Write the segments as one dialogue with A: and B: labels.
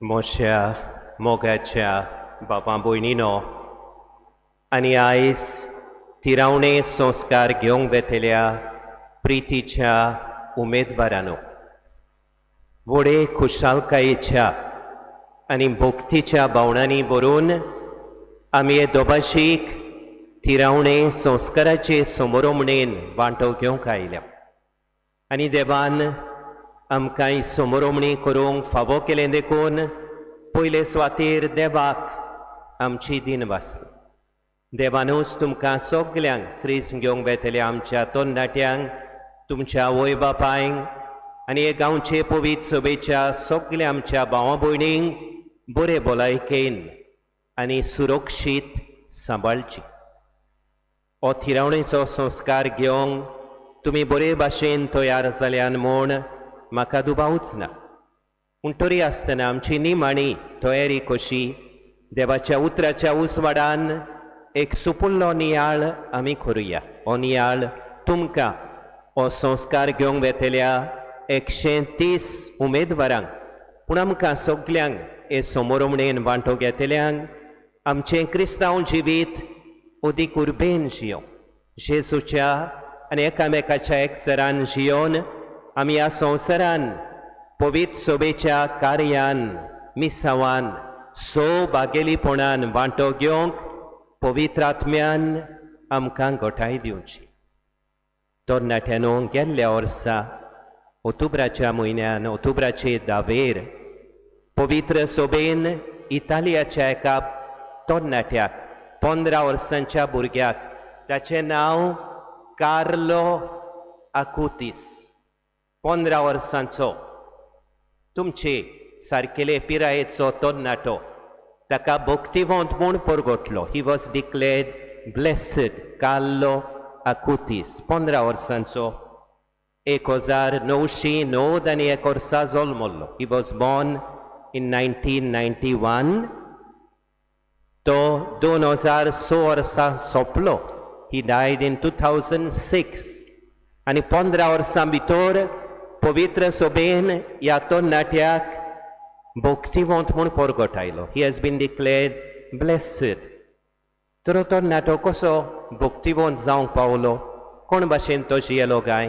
A: मोश्या मोगाच्या बाबा भयणीनो आनी आयज तिरावणे संस्कार घेवंक वेतल्या प्रितीच्या उमेदवारानो, व्हडे खुशालकायेच्या आनी भक्तीच्या भावनांनी भरून आमी हे दोबाशीक तिरावणे संस्काराचे समोरमणेन वांटो घेवंक आयल्या आनी देवान आमकां समोरमणी करूंक फावो केलें देखून पयले सुवातेर देवाक आमची दिनवास. देवानूच तुमकां सगल्यांक क्रिस्त घेवंक वेतल्या आमच्या तरणाट्यांक, तुमच्या आवय बापायंक आनी हे गांवचे पवित्र सभेच्या सगल्या आमच्या भावा भयणींक बरे भलायकेन आनी सुरक्षीत सांबाळची. हो थिरावणेचो संस्कार घेवंक तुमी बरे भाशेन तयार जाल्यान म्हूण म्हाका दुबावूच ना. पूण तरी आसतना आमची निमाणी तयारी कशी देवाच्या उतराच्या उजवाडान एक सुपुल्लो नियाळ आमी करुया. हो नियाळ तुमकां हो संस्कार घेवंक वेतल्या 130 उमेदवारांक, पूण आमकां सगल्यांक हे समोरमणेन वांटो घेतल्यांक आमचें क्रिस्तांव जिवीत अदीक उर्बेन जियों, जेजूच्या आनी एकामेकाच्या एकसरान जियोन आमी ह्या संवसारान पवित्र सोबेच्या कार्यान मिसावान सो बागेलीपणान वांटो घेवंक पवित्र आत्म्यान आमकां गोठाय दिवची. तरणाट्यानो, गेल्ल्या वर्सा ऑक्टोबराच्या म्हयन्यान ऑक्टोबराचे 10वेर पवित्र सोबेन इतालियाच्या एका तरणाट्याक, 15 वर्सांच्या भुरग्याक, ताचें नांव कार्लो आकुतीस, 15 वर्सांचो तुमचे सारकेले पिरायेचो तरणाटो, ताका भक्तिवंत म्हूण परगटलो. He was declared blessed. Carlo Acutis, 15 वर्सांचो, 1991 वर्सा जल्मल्लो. He was born in 1991. तो 2006 वर्सा सोंपलो. He died in 2006. आनी 15 वर्सां भितर पवित्र सोबेन ह्या तरणाट्याक भक्तिवंत म्हूण परगटायलो. He has been declared blessed. तर हो तरणाटो कसो भक्तिवंत जावंक पावलो? कोण भाशेन तो जियेलो काय?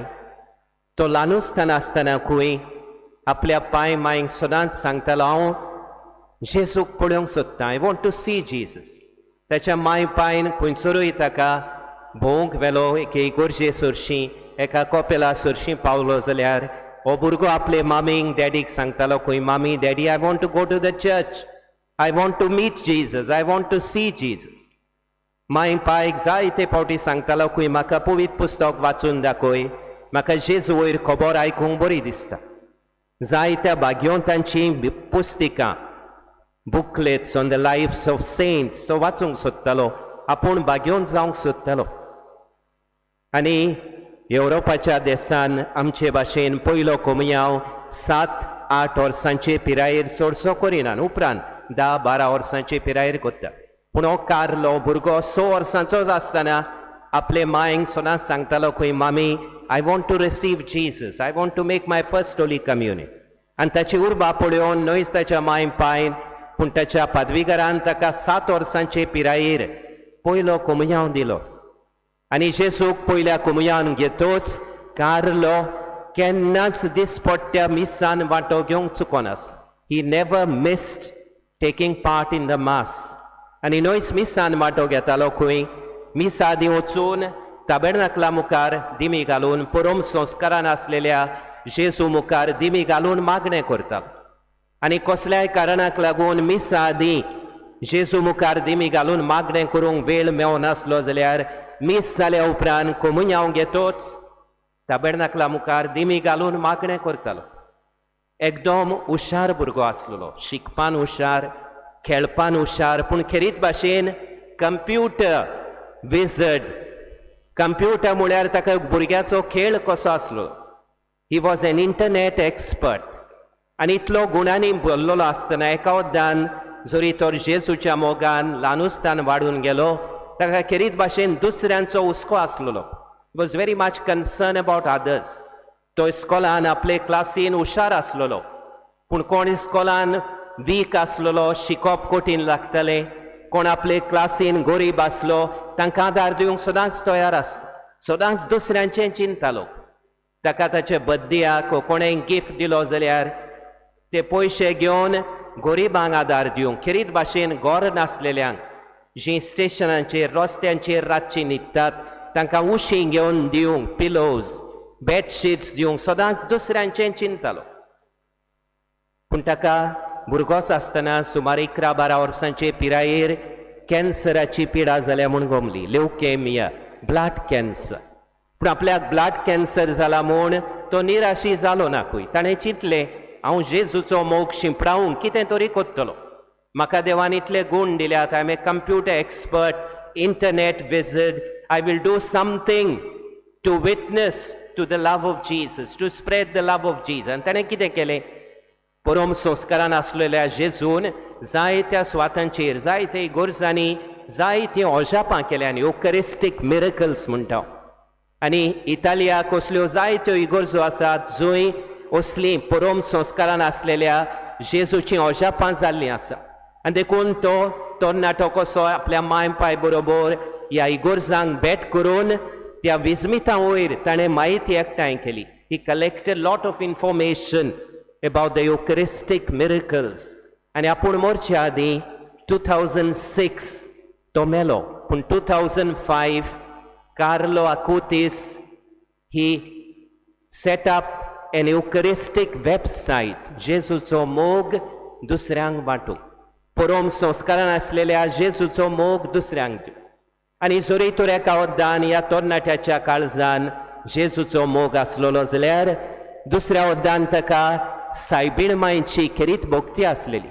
A: तो ल्हान आसतना खंय आपल्या पाय मांयक सदांच सांगतालो, हांव जेजूक पळोवंक सोदतां, I want to see Jesus. ताच्या माय पायन खंयसरूय ताका भोंवंक व्हेलो, एके इगर्जे सरशीं, एका कोपेला सरशीं पावलो जाल्यार हो भुरगो आपले मामीक डॅडीक सांगतालो खंय, "Mummy, Daddy, I want to go to the church. I want to meet Jesus. I want to see Jesus." My पायक जायते फावटी सांगतालो खंय, म्हाका पवित्र पुस्तक वाचून दाखय, म्हाका जेजू वयर खबर आयकूंक बरी दिसता. जायत्या भाग्यवंतांची पुस्तिकां, booklets on the lives of saints तो वाचूंक सोदतालो. आपूण भाग्यवंत जावंक सोदतालो. आनी येवरोपाच्या देसान आमचे भाशेन पयलो कोमयांव 7-8 वर्सांचे पिरायेर चडसो करिना, उपरांत 10-12 वर्सांचे पिरायेर करता. पूण हो कार्लो भुरगो 6 वर्सांचोच आसतना आपले मांयक सदांच सांगतालो खंय, "Mummy, I want to receive Jesus. I want to make my first Holy Communion." आनी ताची उर्बा पळोवन न्हयच ताच्या मांय पायन, पूण ताच्या पादविगारान ताका 7 वर्सांचे पिरायेर पयलो कोमयांव दिलो. आनी जेजूक पयल्या कोमयान घेतोच कार्लो केन्नाच दिसपट्ट्या मिसान वांटो घेवंक चुकोनासलो. He never missed taking part in the Mass. आनी न्हयच मिसान वांटो घेतालो खंय, मिसा आदीं वचून ताबेर्नाकला मुखार दिमी घालून, परम संस्कारान आसलेल्या जेजू मुखार दिमी घालून मागणें करतालो. आनी कसल्याय कारणाक लागून मिसा आदीं जेजू मुखार दिमी घालून मागणें करूंक वेळ मेवनासलो जाल्यार मीस जाल्या उपरांत कोमुयांव घेतोच ताबेर्नाकला मुखार दिमी घालून मागणें करतालो. एकदम हुशार भुरगो आसलेलो, शिकपान हुशार, खेळपान हुशार, पूण खेरीत भाशेन कंप्युटर विजर्ड. कंप्युटर म्हळ्यार ताका भुरग्याचो खेळ कसो आसलो. He was an internet expert. आनी इतलो गुणांनी भरलेलो आसतना एका वद्दान जरी तर जेजूच्या मोगान ल्हानुस्तान वाडून गेलो, ताका खेरीत भाशेन दुसऱ्यांचो हुस्को आसलेलो. Was very much concerned about others. तो इस्कोलान आपले क्लासीन हुशार आसलेलो, पूण कोण इस्कोलान वीक आसलेलो, शिकोप कठीण लागतालें, कोण आपले क्लासीन गरीब आसलो तांकां आदार दिवंक सदांच तयार आसलो, सदांच दुसऱ्यांचें चिंतालो. ताका ताचे बड्डेयाक कोणें गिफ्ट दिलो जाल्यार ते पयशे घेवन गरिबांक आदार दिवंक, खेरीत भाशेन घर नासलेल्यांक जीं स्टेशनांचेर रस्त्यांचेर रातचीं न्हिदतात तांकां उशीं घेवन दिवंक, पिलोज बेडशीट्स दिवंक सदांच दुसऱ्यांचें चिंतालो. पूण ताका भुरगोच आसतना सुमार 11-12 वर्सांचे पिरायेर कॅन्सराची पिडा जाल्या म्हूण गमली, ल्युकेमिया, ब्लड कॅन्सर. पूण आपल्याक ब्लड कॅन्सर जाला म्हूण तो निराशी जालो ना खंय. ताणें चिंतलें, हांव जेजूचो मोग शिंपडावंक कितें तरी करतलो, म्हाका देवान इतले गूण दिल्यात, I am a computer expert, internet wizard, I will do something to witness to the love of Jesus, to spread the love of Jesus. आनी ताणें कितें केलें, परम संस्कारान आसलेल्या जेजून जायत्या सुवातांचेर जायते गरजांनी जायतीं अजापां केल्यान, युकरिस्टीक मिरकल्स म्हणटा. आनी इतालियाक असल्यो जायत्यो इगर्जो आसात जंय असलीं परम संस्कारान आसलेल्या जेजूचीं अजापां जाल्लीं आसा. आनी देखून तो तरणाटो कसो आपल्या माय पाय बरोबर ह्या इगर्जांक भेट करून त्या विजमितां वयर ताणें म्हायती एकठांय केली. He collected lot of information about the Eucharistic miracles. आनी आपूण मरचे आदीं 2006 तो मेलो, पूण 2005 Carlo Acutis he set up an Eucharistic website, जेजूचो मोग दुसऱ्यांक वांटूंक, परम संस्कारान आसलेल्या जेजूचो मोग दुसऱ्यांक दिवंक. आनी जरी तर एका वद्दान ह्या तरणाट्याच्या काळजान जेजूचो मोग आसलेलो जाल्यार दुसऱ्या वद्दान ताका सायबीण मांयची खेरीत भक्ती आसलेली.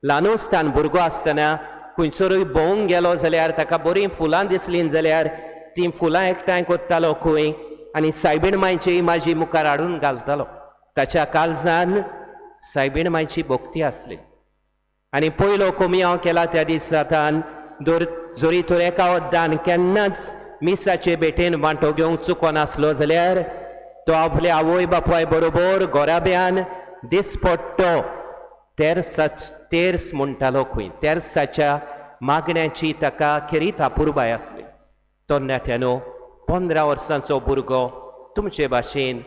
A: ल्हान आसतना भुरगो आसतना खंयसरूय भोंवूंक गेलो जाल्यार ताका बरीं फुलां दिसलीं जाल्यार तीं फुलां एकठांय करतालो खंय आनी सायबीण मांयची इमाजी मुखार हाडून घालतालो. ताच्या काळजान सायबीण मांयची भक्ती आसली. आनी पयलो कोमियांव केला त्या दिसातान जरी तर एका वद्दान केन्नाच मिसाचे भेटेन वांटो घेवंक चुकोनासलो जाल्यार तो आपल्या आवय बापाय बरोबर गोराब्यान दिसपट्टो तेर्स म्हणटालो खंय, तेर्साच्या मागण्याची ताका खेरीत अपुरबाय आसली. तरणाट्यानो, 15 वर्सांचो भुरगो तुमचे भाशेन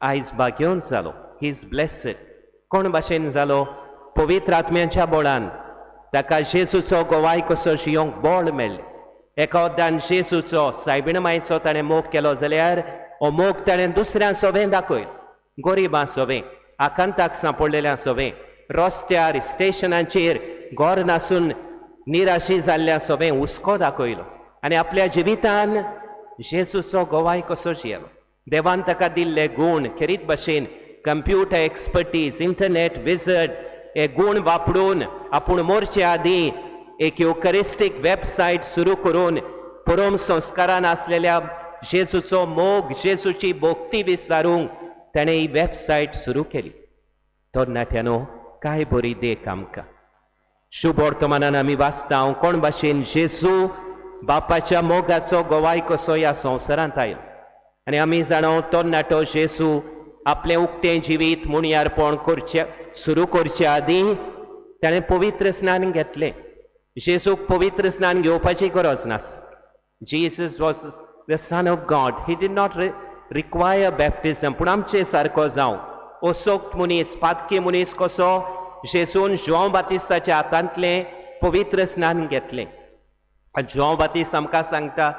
A: आयज भाग्योन जालो, he is blessed. कोण भाशेन जालो? पवित्र आत्म्याच्या बळान ताका जेजूचो गोवाय कसो जियोंक बळ मेळ्ळें. एका वद्दान जेजूचो सायबीण मांयचो ताणें मोग केलो जाल्यार हो मोग ताणें दुसऱ्यां सोबें दाखयलो, गरिबां सोबें, आकांताक सांपडलेल्या सोबें, रस्त्यार स्टेशनाचेर घर नासून निराशी जाल्ल्या सोबें हुस्को दाखयलो आनी आपल्या जिवितान जेजूचो गोवाय कसो जियेलो. देवान ताका दिल्ले गूण खेरीत भाशेन कंप्युटर एक्सपर्टीज, इंटरनेट विजर्ड हे गूण वापरून आपूण मोरचे आदीं एक युकरिस्टीक वेबसायट सुरू करून परम संस्कारान आसलेल्या जेजूचो मोग, जेजूची भक्ती विस्तारूंक ताणें ही वेबसायट सुरू केली. तरणाट्यानो, काय बरी देख आमकां. शुभ वर्तमानान आमी वाचता कोण भाशेन जेजू बापाच्या मोगाचो गोवाय कसो ह्या संवसारांत आयलो. आनी आमी जाणा तरणाटो जेजू आपलें उक्तें जिवीत मुणयारपण करचें सुरू करचे आदीं ताणें पवित्र स्नान घेतलें. जेजूक पवित्र स्नान घेवपाची गरज नासली. Jesus was the son of God, he did not require baptism. पूण आमचे सारको जावं असोक्त मनीस, पातकी मनीस कसो जेजून जुआंव बातिस्ताच्या हातांतलें पवित्र स्नान घेतलें. जुआंव बातिस्त आमकां सांगता,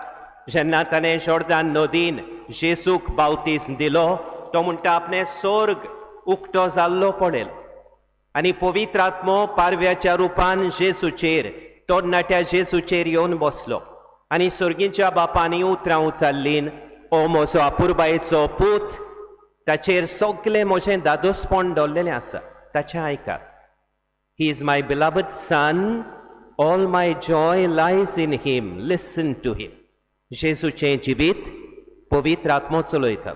A: जेन्ना ताणें जोर्दान नदीन जेजूक बावतीस दिलो तो म्हणटा आपणें स्वर्ग उक्तो जाल्लो पळयलो आनी पवित्र आत्मो पारव्याच्या रुपान जेजूचेर, तरणाट्या जेजूचेर येवन बसलो आनी सर्गीच्या बापान ही उतरां उचारलीं, ओ म्हजो अपुरबायेचो पूत, ताचेर सगलें म्हजें दादोसपण दवरलेलें आसा, ताचें आयकात. He is my beloved son, all my joy lies in him, listen to him. जेजूचें जिवीत पवित्र आत्मो चलयता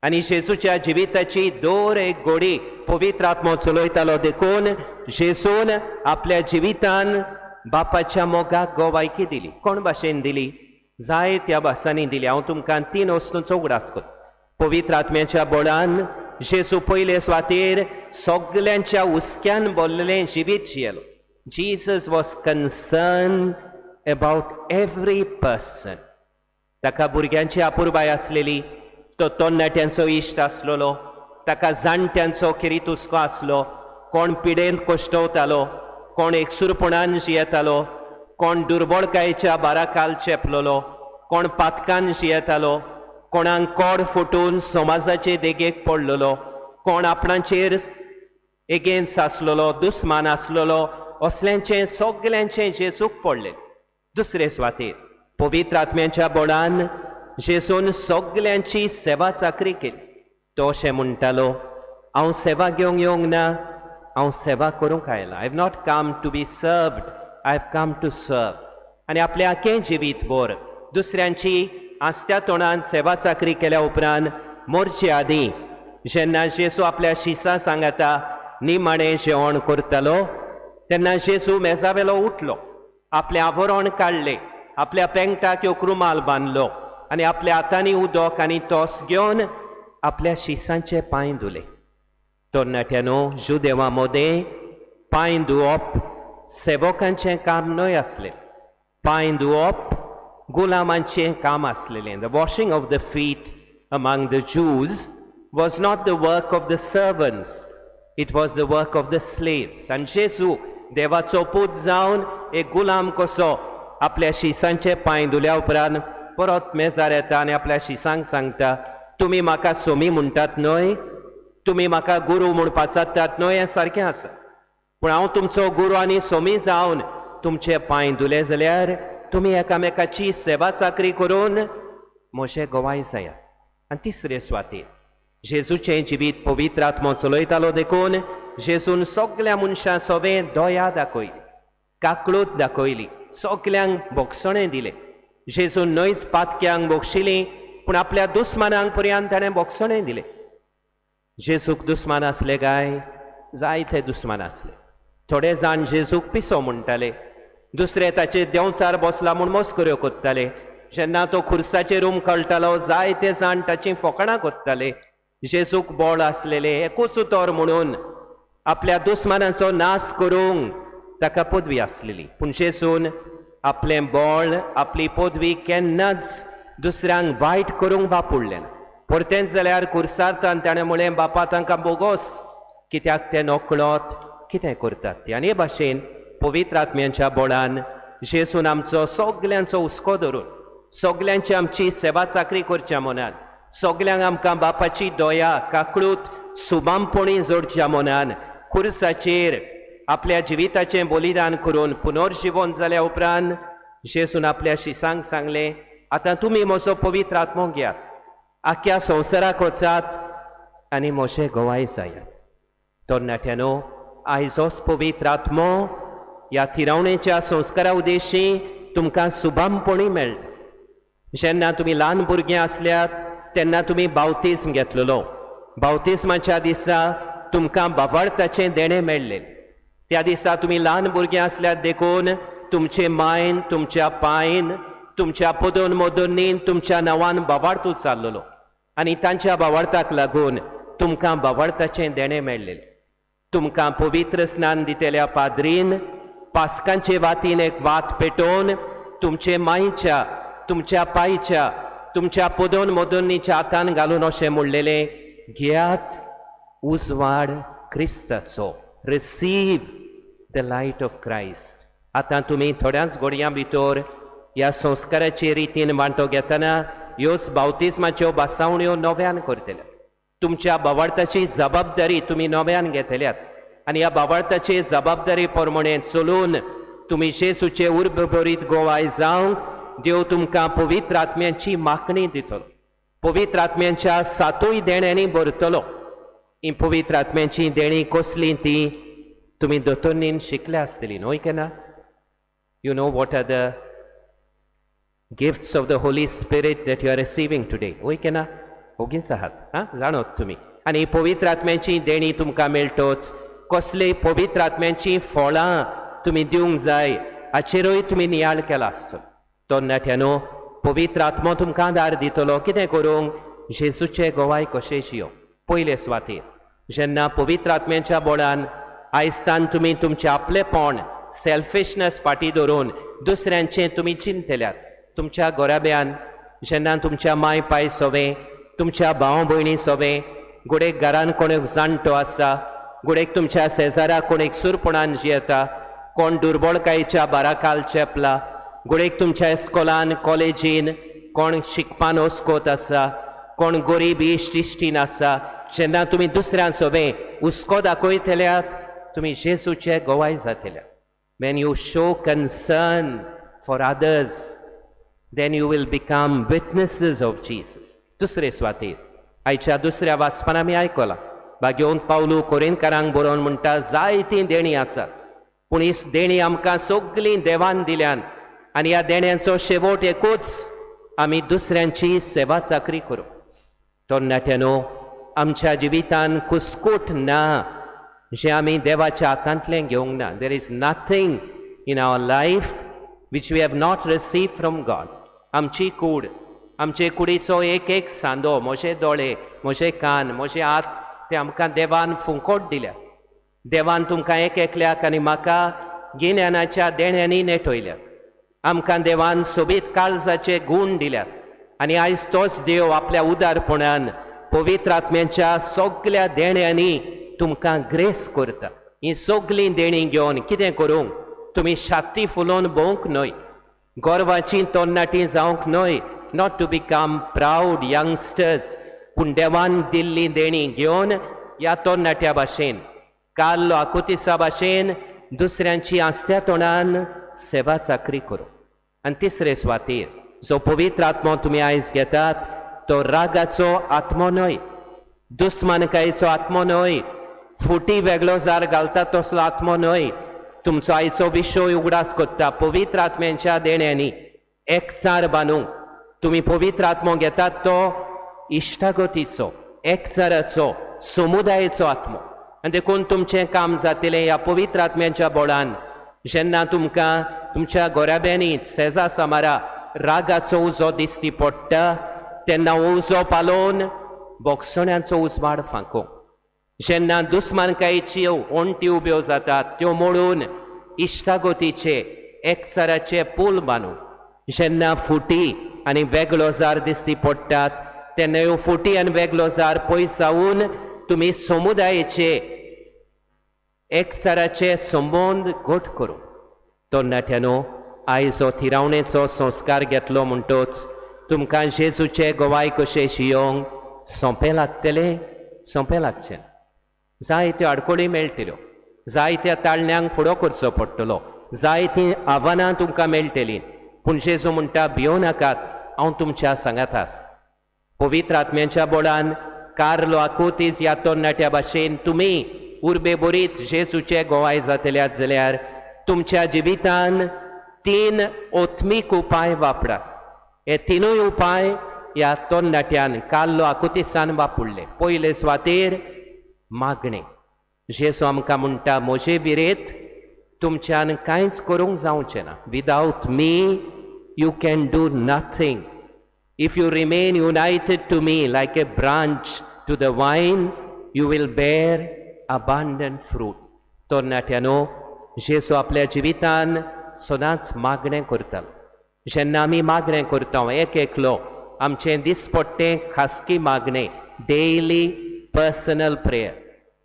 A: आनी जेजूच्या जिविताची दर एक घडी पवित्र आत्मो चलयतालो. देखून जेजून आपल्या जिवितान बापाच्या मोगाक गोवायकी दिली. कोण भाशेन दिली? जायत्या भासांनी दिली. हांव तुमकां 3 वस्तूंचो उगडास करता. पवित्र आत्म्याच्या बळान जेजू पयले सुवातेर सगल्यांच्या हुस्क्यान भरलेलें जिवीत जियेलो. Jesus was concerned about every person. ताका भुरग्यांची अपुरबाय आसलेली. तो तरणाट्यांचो इश्ट आसलेलो. ताका जाणट्यांचो खेरीत हुस्को आसलो. कोण पिडेंत कश्टवतालो, कोण एकसूरपणान जियेतालो, कोण दुर्बळकायेच्या बाराखाल चेपलेलो, कोण पातकान जियेतालो, कोणाक कोड फुटून समाजाचे देगेक पडलेलो, कोण आपणाचेर एगेन्स्ट आसलेलो, दुस्मान आसलेलो, असल्यांचें सगल्यांचें जेजूक पडलें. दुसरे सुवातेर पवित्र आत्म्याच्या बळान जेजून सगल्यांची सेवा चाकरी केली. तो अशें म्हणटालो, हांव सेवा घेवंक येवंक ना, हांव सेवा करूंक आयला. I have not come to be served, I have come to serve. आनी आपलें आखें जिवीत भर दुसऱ्यांची आसत्या तोंडान सेवा चाकरी केल्या उपरांत, मोरचे आदीं जेन्ना जेजू आपल्या शिसां सांगाता निमाणें जेवण करतालो, तेन्ना जेजू मेजावेलो उठलो, आपलें आवरण काडलें, आपल्या पेंगटाक एक रुमाल बांदलो आनी आपल्या हातांनी उदक आनी तोस घेवन आपल्या शिसांचे पांय धुले. तरणाट्यानो, जुदेवा मदें पांय धुवप सेवकांचें काम न्हय आसलें. पांय धुवप गुलामांचें काम आसलेलें. The washing of the feet among the Jews was not the work of the servants, it was the work of the slaves. आनी जेजू देवाचो पूत जावन एक गुलाम कसो आपल्या शिसांचे पांय धुल्या उपरांत परत मेजार येता आनी आपल्या शिसांक सांगता, तुमी म्हाका सोमी म्हणटात न्हय, तुमी म्हाका गुरू म्हूण पाचारतात न्हय, हें सारकें आसा. पूण हांव तुमचो गुरू आनी सोमी जावन तुमचे पांय धुले जाल्यार तुमी एकामेकाची सेवा चाकरी करून म्हजे गवाय जायात. आनी तिसरे सुवातेर जेजूचें जिवीत पवित्र आत्मो चलयतालो, देखून जेजून सगल्या मनशां सोबें दया दाखयली, काकळूत दाखयली, सगल्यांक भोगसणें दिलें. जेजून न्हयच पातक्यांक भोगशिली, पूण आपल्या दुस्मानांक पर्यंत ताणें भोगसणें दिलें. जेजूक दुस्मान आसले काय? जायते दुस्मान आसले. थोडे जाण जेजूक पिसो म्हणटाले, दुसरे ताचे देंवचार बसला म्हूण मस्कऱ्यो करताले. जेन्ना तो खुर्साचेर उमकळटालो, जायते जाण ताची फकाणां करताले. जेजूक बळ आसलेले एकूच उतर म्हणून आपल्या दुस्मानाचो नाश करूंक ताका पदवी आसलेली. पूण जेजून आपलें बळ, आपली पदवी केन्नाच दुसऱ्यांक वायट करूंक वापरलें ना. परतेंच जाल्यार खुर्सार ताणें म्हणलें, बापा, तांकां बोगोस, कित्याक ते नकळत कितें करतात ते. आनी हे भाशेन पवित्र आत्म्यांच्या बळान जेजून आमचो सगल्यांचो हुस्को धरून सगल्यांची आमची सेवा चाकरी करच्या मनान, सगल्यांक आमकां बापाची दया, काकळूत सुबामपणी जोडच्या मनान, खुर्साचेर आपल्या जिविताचें बलिदान करून पुनर्जिवन जाल्या उपरांत जेजून आपल्या शिसांक सांगलें, आतां तुमी म्हजो पवित्र आत्मो घेयात, आख्या संवसाराक वचात आनी म्हजे गवाय जायात. तरणाट्यानो, आयज होच पवित्र आत्मो ह्या थिरावणेच्या संस्कारा उद्देशी तुमकां सुबामपणी मेळटा. जेन्ना तुमी ल्हान भुरगीं आसल्यात तेन्ना तुमी बावतिज्म घेतलेलो. बावतिज्माच्या दिसा तुमकां बावार्थाचें देणें मेळ्ळें. त्या दिसा तुमी ल्हान भुरगीं आसल्यात देखून तुमचे मायन, तुमच्या पायन, तुमच्या पदोन मदोन्नीन तुमच्या नांवान बावार्थ चाललेलो आनी तांच्या बावार्थाक लागून तुमकां बावार्थाचें देणें मेळ्ळें. तुमकां पवित्र स्नान दितल्या पाद्रीन पास्कांचे वातीन एक वात पेटोवन तुमचे मायच्या, तुमच्या पायच्या, तुमच्या पदोन मदोन्नीच्या हातान घालून अशें म्हणलेलें, घेयात उजवाड क्रिस्ताचो. Receive the light of Christ. आतां तुमी थोड्याच घडयां भितर ह्या संस्काराचे रितीन वांटो घेतना ह्योच बावतिज्माच्यो बासावण्यो नव्यान करतले. तुमच्या बावार्थाची जबाबदारी तुमी नव्यान घेतल्यात आनी ह्या बावार्थाचे जबाबदारी प्रमाणे चलून तुमी जेजूचे उर्बभरीत गोवाय जावंक देव तुमकां पवित्र आत्म्यांची मागणी दितलो, पवित्र आत्म्यांच्या सातूय देण्यांनी भरतलो. ही पवित्र आत्म्यांची देणी कसली ती तुमी दोतोन्नीन शिकल्या आसतली न्हय केन्ना? You know what are the gifts of the Holy Spirit that you are receiving today, वय केन्ना? ओगीच आहात. हां, जाणोत तुमी. आनी पवित्र आत्म्याची देणी तुमकां मेळटोच कसले पवित्र आत्म्यांची फळां तुमी दिवंक जाय हाचेरूय तुमी नियाळ केला आसतलो. तरणाट्यानो, पवित्र आत्मो तुमकां आदार दितलो कितें करूंक? जेजूचे गोवाय कशें जियो. पयले सुवातेर जेन्ना पवित्र आत्म्याच्या बोळान आयस्तान तुमी तुमचें आपलेपण, सेल्फिशनस फाटी धरून दुसऱ्यांचें तुमी चिंतल्यात. तुमच्या घराब्यान जेन्ना तुमच्या माय पाय सोवें, तुमच्या भाव भयणी सोवें, घडयेक घरान कोण एक जाणटो आसा, घडयेक तुमच्या शेजारा कोण एक सुरपणान जियेता, कोण दुर्बळकायेच्या बाराखाल चेपला, घडयेक तुमच्या इस्कोलान कॉलेजीन कोण शिकपान ओस्कोत आसा, कोण गरीब इश्ट इश्टीन आसा, जेन्ना तुमी दुसऱ्यां सोबें हुस्को दाखयतल्यात, तुमी जेजूचे गोवाय जातल्या. When you show concern for others, then you will become witnesses of Jesus. दुसरे सुवातेर आयच्या दुसऱ्या वाचपान आमी आयकलां, भाग्योवन पावलू कोरेनकारांक बरोवन म्हणटा, जायतीं देणीं आसात, पूण ही देणीं आमकां सगलीं देवान दिल्यान आनी ह्या देण्यांचो शेवट एकूच, आमी दुसऱ्यांची सेवा चाकरी करूं. तरणाट्यानो, आमच्या जिवितान कुस्कूट ना जें आमी देवाच्या हातांतलें घेवंक ना. There is nothing in our life which we have not receive from God. आमची कूड, आमचे कुडीचो एक एक सांदो, म्हजे दोळे, म्हजे कान, म्हजे हात, ते आमकां देवान फुंकोट दिल्या. देवान तुमकां एक एकल्याक आनी म्हाका गिन्यानाच्या देण्यांनी नेटयल्यात. आमकां देवान सोबीत काळजाचे गूण दिल्यात आनी आयज तोच देव आपल्या उदारपणान पवित्र आत्म्यांच्या सगल्या देण्यांनी तुमकां ग्रेस करता. ही सगलीं देणीं घेवन कितें करूंक? तुमी छाती फुलोवन भोवंक न्हय, गर्वाची तरणाटीं जावंक न्हय, not to become proud youngsters, पूण देवान दिल्ली देणीं घेवन ह्या तरणाट्या भाशेन, कार्लो आकुतिसा भाशेन दुसऱ्यांची आस्त्या तोंडान सेवा चाकरी करूं. आनी तिसरे सुवातेर जो पवित्र आत्मो तुमी आयज घेतात तो रागाचो आत्मो न्हय, दुस्मानकायेचो आत्मो न्हय, फुटी वेगळो जार घालता तसलो आत्मो न्हय. तुमचो आयचो विशय उगडास करता, पवित्र आत्म्यांच्या देण्यांनी एकचार बांदूंक. तुमी पवित्र आत्मो घेतात तो इश्टागतीचो, एकचाराचो, समुदायेचो आत्मो. आनी देखून तुमचें काम जातलें ह्या पवित्र आत्म्यांच्या बोळान, जेन्ना तुमकां तुमच्या घराब्यांनी, सेजा सामारा रागाचो उजो दिसती पडटा, तेन्ना उजो पालोवन बोगसण्याचो उजवाड फांको. जेन्ना दुस्मानकायेच्यो वण्टी उब्यो जातात, त्यो मोडून इश्टागतीचे, एकचाराचे पूल बांदू. जेन्ना फुटी आनी वेगळो जार दिसती पडटात, तेन्ना ह्यो फुटी आनी वेगळो जार पयस जावन तुमी समुदायेचे, एकचाराचे संबंद घट करूं. तरणाट्यानो, आयज हो थिरावणेचो संस्कार घेतलो म्हणटोच तुमकां जेजूचे गोवाय कशें शियोंक सोंपें लागतलें? सोंपें लागचें. जायत्यो आडखळी मेळटल्यो, जायत्या ताळण्यांक फुडो करचो पडटलो, जायतीं आव्हानां तुमकां मेळटलीं, पूण जेजू म्हणटा, भियों नाकात, हांव तुमच्या सांगात आसा. पवित्र आत्म्यांच्या बोळान कार्लो आकुतीस ह्या तरणाट्या भाशेन तुमी उर्बे बरीत जेजूचे गोवाय जातल्यात जाल्यार तुमच्या जिवितान तीन ओत्मीक उपाय वापरात. हे तिनूय उपाय ह्या तरणाट्यान, कार्लो आकुतिसान वापरले. पयले सुवातेर मागणें. जेजू आमकां म्हणटा, म्हजे विरेत तुमच्यान कांयच करूंक जावचें ना. Without me you can do nothing. If you remain united to me like a branch to the vine, you will bear abundant fruit. तरणाट्यानो, जेजू आपल्या जिवितान सदांच मागणें करतालो. जेन्ना आमी मागणें करता, एक एकलो आमचें दिसपट्टें खासगी मागणें, डेली पर्सनल प्रेयर,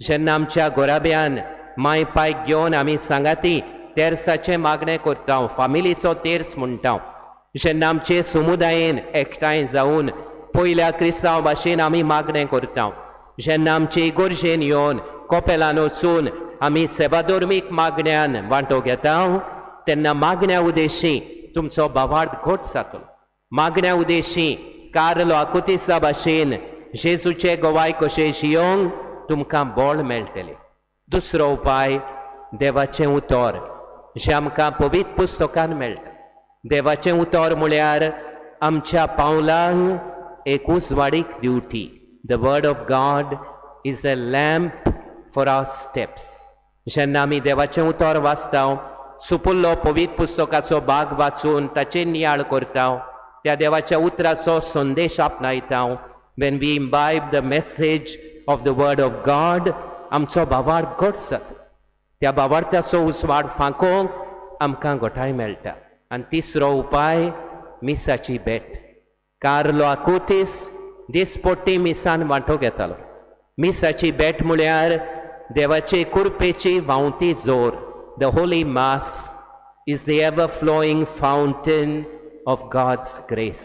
A: जेन्ना आमच्या घराब्यान माय पायक घेवन आमी सांगाती तेर्साचें मागणें करता, फामिलीचो तेर्स म्हणटा, जेन्ना आमचे समुदायेन एकठांय जावन पयल्या क्रिस्तांव भाशेन आमी मागणें करता, जेन्ना आमचे इगर्जेन येवन कोपेलान वचून आमी सेवाधर्मीक मागण्यान वांटो घेता, तेन्ना मागण्या उदेशी तुमचो भावार्थ घट जातलो. मागण्या उदेशी कार्लो आकुतिसा भाशेन जेजूचे गोवाय कशें जियोंक तुमकां बळ मेळटलें. दुसरो उपाय, देवाचें उतर जें आमकां पवित्र पुस्तकान मेळटा. देवाचें उतर म्हळ्यार आमच्या पावलांक एक उजवाडीक दिवटी. The word of God is a lamp for our steps. जेन्ना आमी देवाचें उतर वाचता, सुपुल्लो पवित्र पुस्तकाचो भाग वाचून ताचेर नियाळ करता, त्या देवाच्या उतराचो संदेश आपणायता, when we imbibe the message of the word of God आमचो भावार्थ घट जाता. त्या भावार्थाचो उजवाड फांकोवंक आमकां घटाय मेळटा. आनी तिसरो उपाय, मिसाची भेट. कार्लो आकुतीस दिसपट्टी मिसान वांटो घेतालो. मिसाची भेट म्हळ्यार देवाचे कुरपेची व्हांवती जोर. The Holy Mass is the ever flowing fountain of God's grace.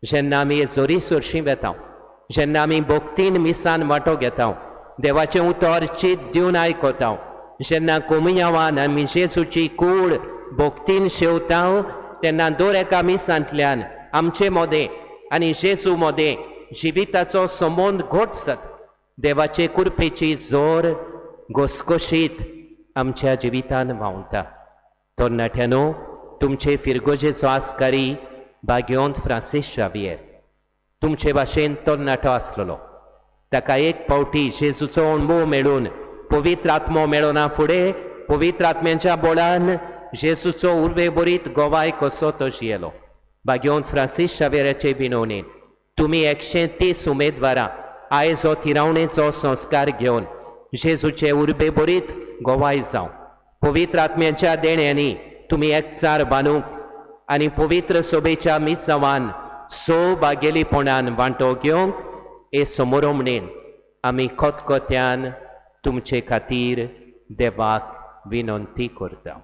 A: जेन्ना आमी जोरी सरशीं वेता, जेन्ना आमी भक्तीन मिसान वांटो घेता, देवाचें उतर चीत दिवन आयकता, जेन्ना कोमियांवान आमी जेजूची कूड भक्तीन शेवता, तेन्ना दर एका मिसांतल्यान आमचे मदें आनी जेजू मदें जिविताचो संबंद घट जाता. देवाचे कुरपेची जोर घसघशीत आमच्या जिवितान व्हांवता. तरणाट्यानो, तुमचे फिरगोजेचो आस्कारी भाग्योंत फ्रांसीस शावियर तुमचे भाशेन तरणाटो आसलेलो. ताका एक फावटी जेजूचो अणभव मेळून पवित्र आत्मो मेळना फुडें पवित्र आत्म्यांच्या बोळान जेजूचो उर्बे बरीत गोवाय कसो तो जियेलो. भाग्योंत फ्रांसीस शावेराचे विनवणेन तुमी 130 उमेदवारां आयज हो थिरावणेचो संस्कार घेवन जेजूचे उर्बे बरीत गोवाय जावं. पवित्र आत्म्याच्या देण्यांनी तुमी एकचार बांदूंक आनी पवित्र सोबेच्या मिसावान सौभागेलीपणान वांटो घेवंक हे समोरमणेन आमी खतखत्यान तुमचे खातीर देवाक विनंती करता.